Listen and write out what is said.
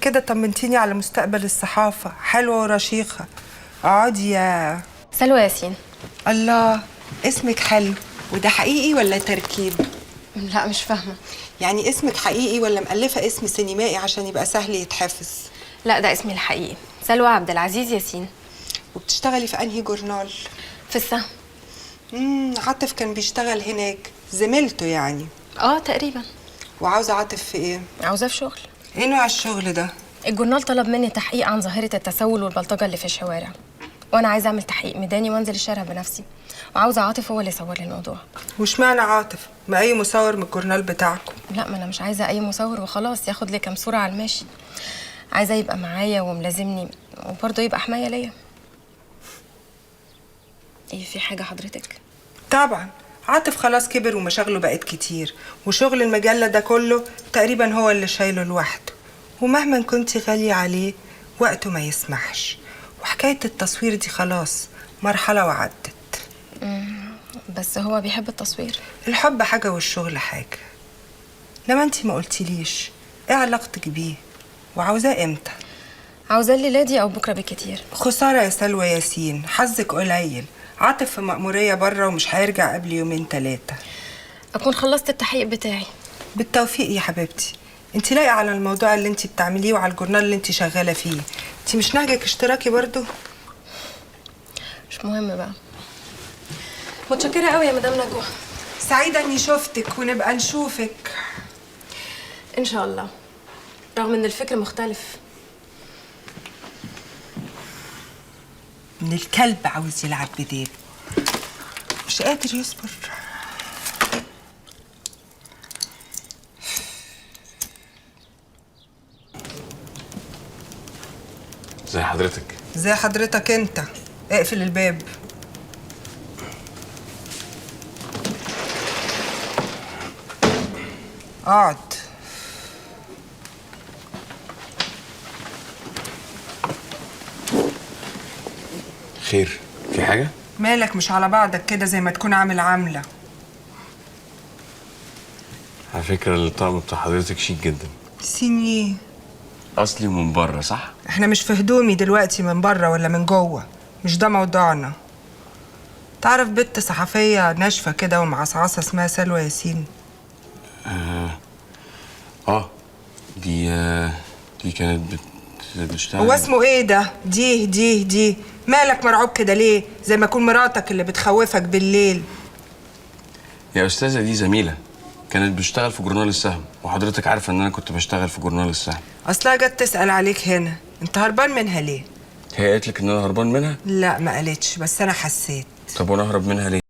كده طمنتيني على مستقبل الصحافة، حلوة ورشيقه. اقعدي يا سلوى ياسين. الله، اسمك حلو. وده حقيقي ولا تركيب؟ لا مش فاهمه. يعني اسمك حقيقي ولا مؤلفه اسم سينمائي عشان يبقى سهل يتحفظ؟ لا ده اسمي الحقيقي، سلوى عبد العزيز ياسين. وبتشتغلي في انهي جورنال؟ في السهم. عاطف كان بيشتغل هناك، زميلته يعني؟ اه تقريبا. وعاوزه عاطف في ايه؟ عاوزاه في شغل. ايه نوع الشغل ده؟ الجورنال طلب مني تحقيق عن ظاهره التسول والبلطجه اللي في الشوارع، وانا عايزه اعمل تحقيق ميداني وانزل الشارع بنفسي، وعاوزه عاطف هو اللي يصور لي الموضوع. واشمعنى عاطف؟ ما اي مصور من الجورنال بتاعكم. لا ما انا مش عايزه اي مصور وخلاص ياخد لي كام صوره على الماشي، عايزه يبقى معايا وملازمني، وبرضه يبقى حماية ليا. ايه في حاجة حضرتك؟ طبعا عاطف خلاص كبر ومشاغله بقت كتير، وشغل المجلة ده كله تقريبا هو اللي شايله لوحده، ومهما كنت غالية عليه وقته ما يسمحش. وحكاية التصوير دي خلاص مرحلة وعدت. بس هو بيحب التصوير. الحب حاجة والشغل حاجة. لما انتي ما قلتليش ايه علاقتك بيه وعاوزاه امتى؟ عاوزاه الليلة دي او بكرة بالكتير. خسارة يا سلوى ياسين، حظك قليل. عاطف في مأمورية بره ومش هيرجع قبل يومين 3. اكون خلصت التحقيق بتاعي. بالتوفيق يا حبيبتي. انت لايقة على الموضوع اللي انت بتعمليه وعلى الجورنال اللي انت شغالة فيه. انت مش نهجك اشتراكي برضو؟ مش مهم بقى. متشكره قوي يا مدام نجوى. سعيدة اني شفتك ونبقى نشوفك ان شاء الله، رغم ان الفكر مختلف. من الكلب عاوز يلعب بديله، مش قادر يصبر. زي حضرتك. زي حضرتك انت. اقفل الباب. اقعد. خير، في حاجة؟ مالك مش على بعضك كده زي ما تكون عامل عاملة. على فكرة الطقم بتاع حضرتك شيك جدا. سينيه. أصلي ومن بره صح؟ احنا مش في هدومي دلوقتي من بره ولا من جوه، مش ده موضوعنا. تعرف بنت صحفية ناشفة كده ومعصعصة اسمها سلوى ياسين؟ دي كانت بتشتغل. هو اسمه ايه ده؟ دي دي دي مالك مرعوب كده ليه؟ زي ما اكون مراتك اللي بتخوفك بالليل. يا استاذة دي زميلة كانت بتشتغل في جورنال السهم، وحضرتك عارفة ان انا كنت بشتغل في جورنال السهم. اصلها جت تسأل عليك هنا، انت هربان منها ليه؟ هي قالت لك ان انا هربان منها؟ لا ما قالتش، بس انا حسيت. طب وانا اهرب منها ليه؟